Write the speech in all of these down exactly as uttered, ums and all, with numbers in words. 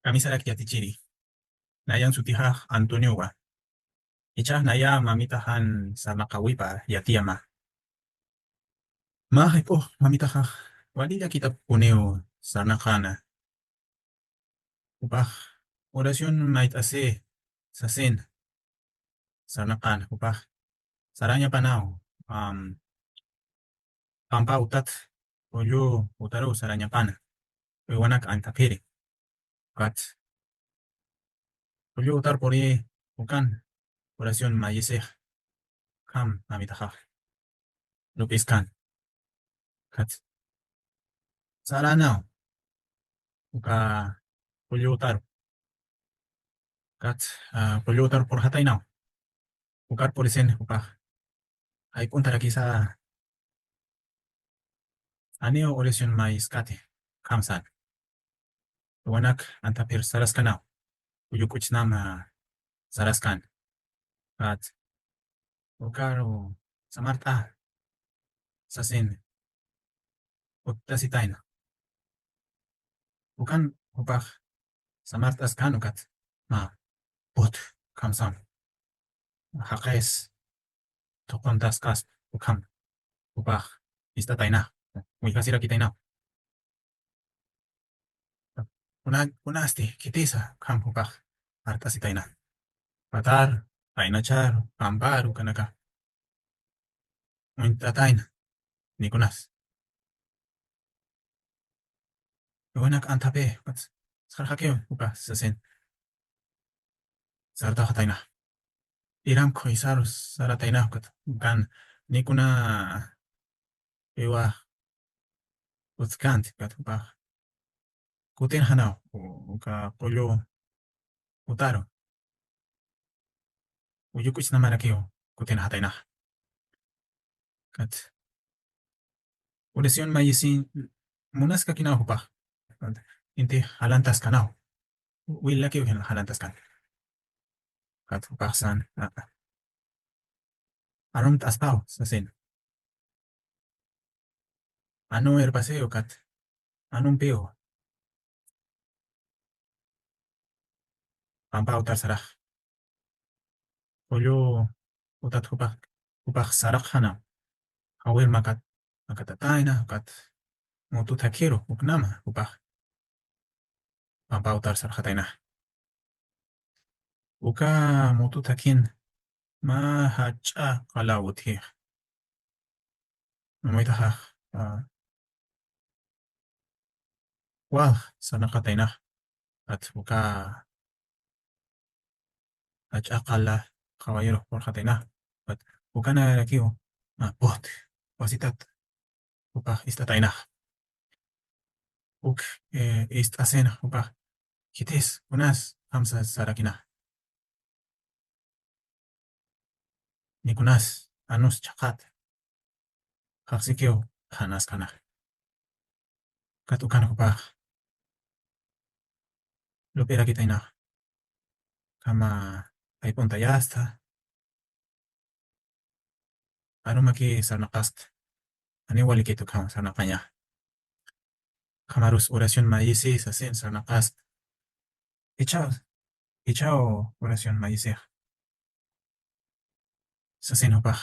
kamisarak yatichiri. Nayan sutixa Antoniowa. Ichhax naya mamitaxan sarnaqawipa yatiyama. Mä jayp'ux mamitaxax wali llakitapuniw sarnaqana. Jupax oración mayt'asi sasin sarnaqana, jupax sarañapanaw, am, pampa utat, qullu utaruw sarañapana, uywanak anthapiri. Ukat qullu utar puri ukan oración mayisix, ukham mamitaxax lup'iskan. Ukat saranaw uka qullu utar. Ukat, ah, qullu utar purxataynaw. Ukar purisin jupax jayp'untarakisa, janiw oración mayiskati, ukham san. Uywanak anthapir saraskanaw, uyu k'uchnam saraskan. Ukat ukaru samart'a sasin uttasitayna. Ukan jupax samart'askan ukat mä put, ukham sam. Jaqis thuquntaskas ukham jupax ist'atayna, willkasirakitayna. Kuna, kunasti khitisa, ukham jupax art'asitayna. Patar, aynachar, pampar, ukanaka uñt'atayna, nikunas. Uywanak anthapï, ukat sarxakiw jupax sasin sartawxatayna. Iram khuysaru saratayna, ukat ukan nikuna iwa utjkänti, ukat jupax kutirjanaw, u-, uka qullu utaru. Uyu k'uchnamarakiw kutirjatayna. Ukat oración mayisi munaskakinaw jupax. Inti jalantaskanaw. Willakiw jalantaskan. Ukat jupax san, a, a, arumt'aspaw sasin. Anu irpasiw ukat anumpiw. Pampa utar sarax. Qullu utat jupax, jupax saraqxana. Jawir makat, makatatayna, ukat mutu thakhiru, uknama, jupax pampa utar sarxatayna. Uka mutu thakhin mä jach'a qala utjix. Mamaytaxax, a, walx sarnaqataynax, ukat uka jach'a qala qawayirux purxataynax, ukat ukanarakiw, a, put wasitat jupax ist'ataynax. Uk, e, ist'asinax jupax, khitis, kunas, ukham sarakinax. Nikunas, anus chhaqat. Jaqsikiw qhanaskanax. Ukat ukan jupax lup'irakitaynax. Ukhama jayp'untayasta. Arumaki sarnaqasta. Janiw walikit ukham sarnaqaña. Ukhamarus oración mayisi sasin sarnaqasta. Ichhaw, ichhaw oración mayisix sasin jupax.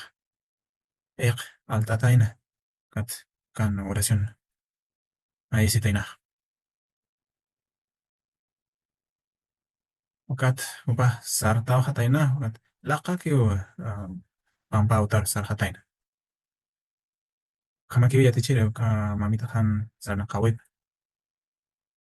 Iq alt'atayna, ukat ukan oración mayisitaynax. Ukat jupax sartawxatayna, ukat laqakiw, a, pampa utar sarxatayna. Ukhamakiw yatichiri uka mamitaxan sarnaqawip.